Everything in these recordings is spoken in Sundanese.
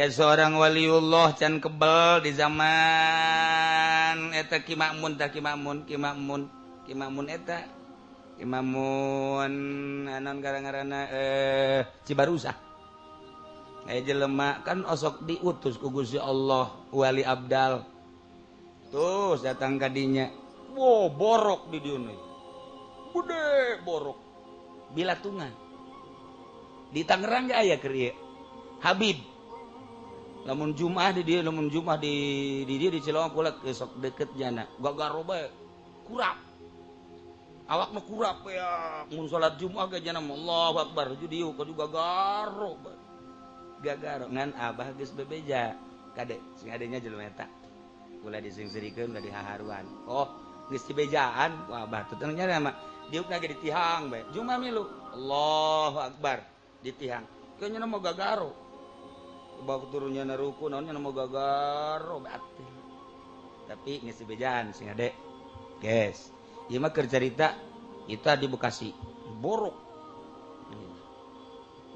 Aya seorang waliullah can kebel di zaman eta Ki Makmun tah, Ki Makmun, Ki Makmun, Ki Makmun eta Ki Makmun anon gara-garana Cibarusah. Aya jelema kan osok diutus ku Gusti Allah wali abdal. Tuh datang kadinya. Wow, borok di dieu. Gede borok. Bilatungan. Di Tangerang ge aya keur ieu. Habib. Lamun Jumat di dieu, lamun Jumat di dieu di Cilongok kula sok deket jana. Gagaro bae kurap. Awak mah kurap ya. Mun salat Jumat ge jana Allahu Akbar dieu kudu gagaro bae. Gagaro ngan abah geus bebeja. Kade sing adenya jelema eta. Ulah disingserikeun, ulah dihaharuan. Oh, geus dibejaan ku abah teh nya mah diukna ge di tihang bae. Jumat milu Allahu Akbar di tihang. Kayaknya mah gagaro. Bawa turunnya na ruku naonnya mau gagaro batin. Tapi geus dibejaan sing ade. Guys, ieu mah keur carita itu di Bekasi. Borok.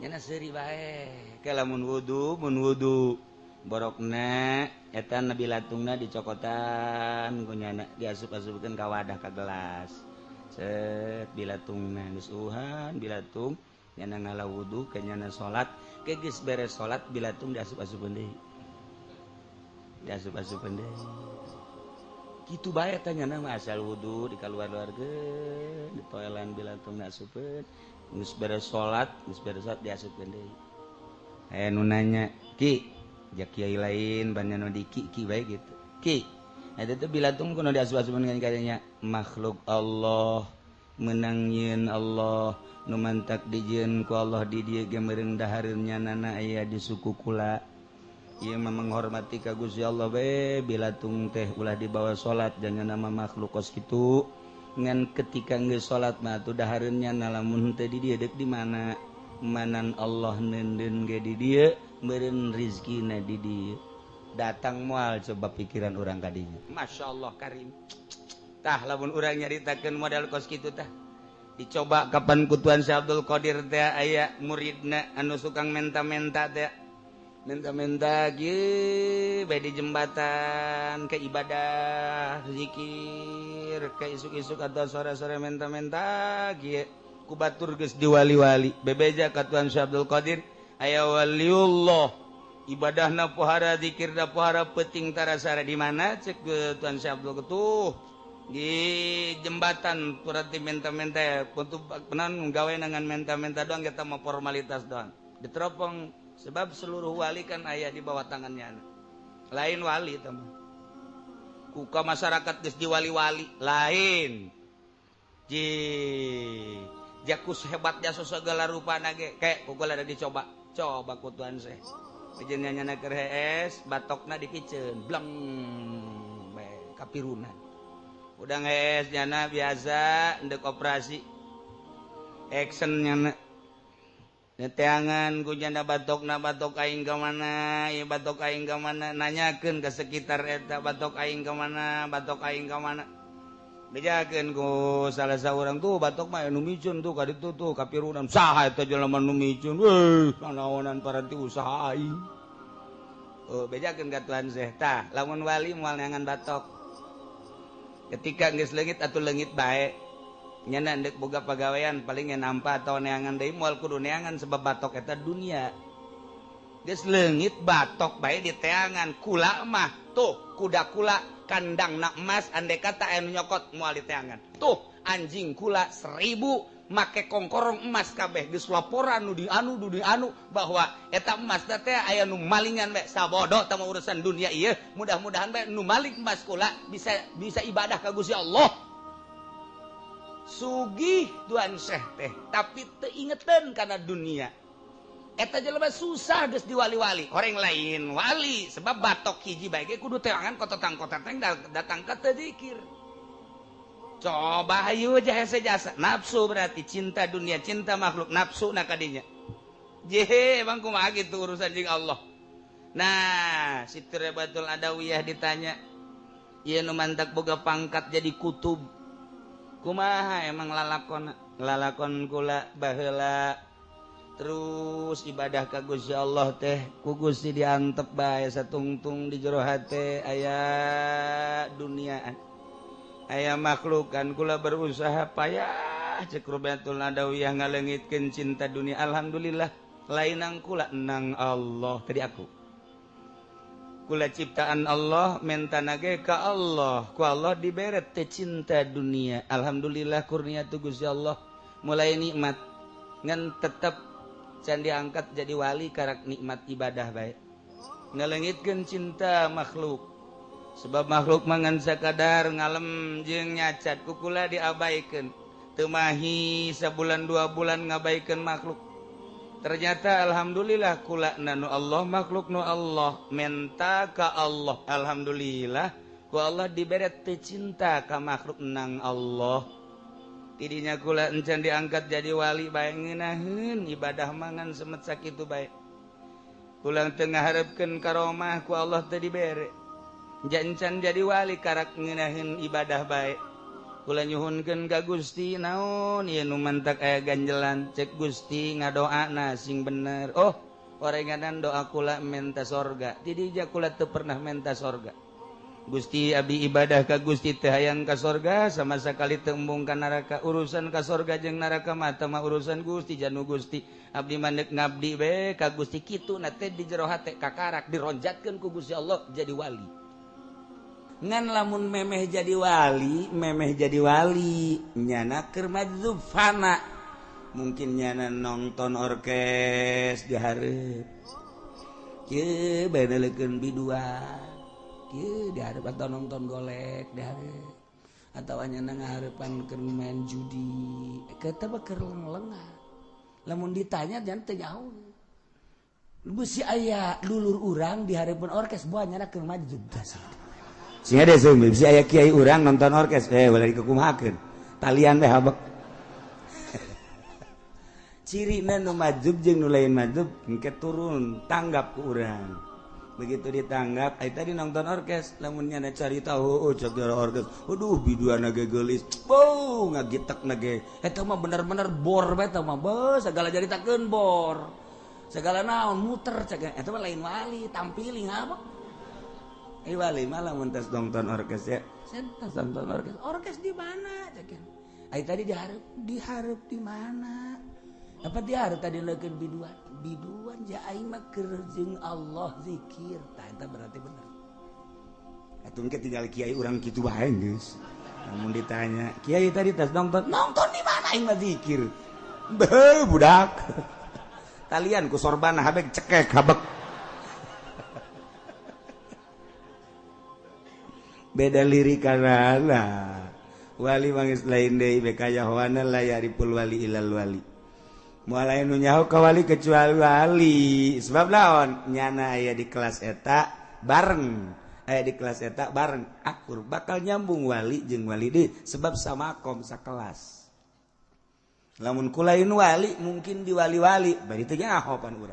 Nyana seuri bae. Ke lamun wudu, mun wudu borokna eta nabi latungna dicokotan ku nyana diasup-asupkeun ka wadah ka gelas. Set bilatungna geus uhan bilatung nyana ngala wudu ke nyana salat. Ke geus beres salat bilatung diasup-asupkeun deui. Diasup-asupkeun deui. Kitu bae teh nyana mah asal wudu dikaluar-luarkeun, ditoelan bilatung asupkeun, geus beres salat, geus beres salat diasupkeun deui. Aya nu nanya, "Ki, ja kiai lain banyak nu di ki ki bae gitu." Ki, eta teh bilatung kudu diasup-asupkeun kadinya makhluk Allah menang nyieun Allah nu mantak dijieun ku Allah di dieu ge meureun dahareun nyanana aya di suku kula. Ieu mah menghormati ka Gusti Allah bae bilatung teh ulah dibawa salat jangan nama makhluk kos kitu. Ngan ketika geus salat mah atuh dahareun nyana lamun teu di dieu deuk di mana? Manan Allah neundeun ge di dieu meureun rizkina di dieu. Datang moal coba pikiran urang ka dinya. Masya Allah karim. Tah lamun urang nyaritakeun model kos kitu tah. Dicoba kapan ku Tuan Syekh Abdul Qadir teh aya muridna anu sukang menta-menta teh. Menta-menta kieu bae di jembatan ke ibadah zikir ke isuk-isuk atau sore-sore menta-menta kieu ku batur geus diwali-wali bebeja ka Tuan Syekh Abdul Qadir aya waliullah ibadahna pohara zikirna pohara peuting tarasara di mana cek Tuan Syekh Abdul tuh di jembatan berarti menta-menta untuk penan gawe dengan menta-menta doang kita mau formalitas doang diteropong sebab seluruh wali kan aya di bawah tangannya lain wali teman kuka masyarakat geus diwali-wali lain ji jakus hebat jasa segala rupa nage kayak kukul ada dicoba coba ku Tuan Syekh nya nyana keur hees batokna dipiceun bleng bae kapirunan udah ngees nyana biasa ndek operasi action nyana neteangan ku janda batokna batok aing ka mana ieu batok aing ka mana nanyakeun ka sekitar eta batok aing ka mana batok aing ka mana bejakeun ku salah saurang tuh batok mah nu micun tuh ka ditu tuh kapirunan saha eta jelema nu micun weuh nanaonan paranti usaha aing. Oh bejakeun ka Tuan Syekh tah lamun wali moal neangan batok ketika geus leungit atuh leungit bae nyana ndek boga pagawean paling nampa atau neangan deui moal kudu neangan sebab batok eta dunia geus leungit batok bae di teangan kula mah tuh kuda kula kandangna emas andai kata aya nu nyokot moal di teangan tuh anjing kula 1000 make kongkorong emas kabeh geus laporan nu di anu nu di anu bahwa eta emas teh aya nu malingan bae sabodo tah urusan dunia ieu mudah-mudahan bae nu maling emas kula bisa bisa ibadah ka Gusti Allah. Sugih Tuan Syekh teh tapi teu ingeteun kana dunia eta jelema susah geus diwali-wali orang lain wali sebab batok hiji bae ge kudu teangan kotetang-koteteng datang ka teu zikir. Coba hayu jasa jasa nafsu berarti cinta dunia cinta makhluk nafsu na kadinya jehe emang kumaha gitu urusan jeung Allah. Nah Siti Rabiatul Adawiyah ditanya ieu nu mantak boga pangkat jadi kutub kumaha emang lalakon lalakon kula baheula Terus ibadah ka Gusti Allah teh ku Gusti diantep bae satungtung di jero hate aya duniaan. Aya makhlukan kula berusaha payah cek Rubiatul Adawiyah ngalengitkeun cinta dunia. Alhamdulillah lain nang kula nang Allah tadi aku. Kula ciptaan Allah mentana ge ka Allah, ku Allah dibere teh cinta dunia. Alhamdulillah kurnia tu Gusti Allah mulai nikmat ngan tetep can diangkat jadi wali karak nikmat ibadah bae. Ngalengitkeun cinta makhluk. Sebab makhluk mangan sakadar ngalem jeung nyacat ku kula diabaikeun. Teu mahi sabulan 2 bulan ngabaikeun makhluk. Ternyata alhamdulillah kula nanu Allah makhluk nu Allah menta ka Allah. Alhamdulillah ku Allah dibere teu cinta ka makhluk nang Allah. Tidinya kula encan diangkat jadi wali bae ngeunaheun ibadah mangan semet sakitu bae. Kula teu ngaharepkeun karomah ku Allah teu dibere. Encan jadi wali karak ngeunaheun ibadah bae. Kula nyuhunkeun ka Gusti naon ieu nu mantak aya ganjelan cek Gusti ngadoana sing bener. Oh, orenganan doa kula menta sorga. Tidinya kula teu pernah menta sorga. Gusti abdi ibadah ka Gusti teu hayang ka sorga sama sakali teu embung ka neraka. Urusan ka sorga jeung neraka mah teu mah urusan Gusti janu Gusti. Abdi mah neuk ngabdi we ka Gusti kitu na teh di jero hate kakarak dironjatkeun ku Gusti Allah jadi wali. Ngan lamun memeh jadi wali nyana keur majzub fana. Mungkin nyana nonton orkes di hareup. Kieu bae neulekeun biduan. Kieu dihareup atau nonton golek dihareup atau nyana ngahareupan keur main judi eta mah keur lengah. Lamun ditanya jangan teu nyaho. Beusi aya lulur urang dihareupeun orkes buah nyana keur majzub dasar. Sehingga deh bisi aya kiai urang nonton orkes ulah dikukumahakeun talian teh habek. Cirina nu majzub jeung nu lain majzub engke turun tanggap ku urang. Begitu ditanggap, ai tadi nonton orkes, lamun nyana cari tahu, oh cek jero orkes, aduh biduana ge geulis, beuh ngagitek na ge. Eta mah bener-bener bor bae eta mah, beuh sagala jaritakeun bor. Segala naon muter cek eta mah lain wali, tampiling apa? Wali mah lamun tes nonton orkes ya. Tes nonton orkes. Orkes di mana cek? Ai tadi dihareup di mana? Apa dihareup tadi leukeun biduan? Biduan ja aing mah keur jeung Allah zikir. Tah eta berarti bener. Atuh engke tinggal kiai urang kitu bae geus. Lamun ditanya, "Kiai tadi tes nonton di mana aing mah zikir?" Beuh budak. Talian ku sorban habek cekek habek. Beda lirikanana. Wali mangis lain deui bekayahoana la yariful wali ilal wali. Moal aya nu nyaho ka wali kecuali wali. Sebab naon? Nyana aya di kelas eta bareng. Aya di kelas eta bareng akur bakal nyambung wali jeung wali deui sebab samakom sakelas. Lamun kulain wali mungkin di wali-wali bari teu nyaho pan urang.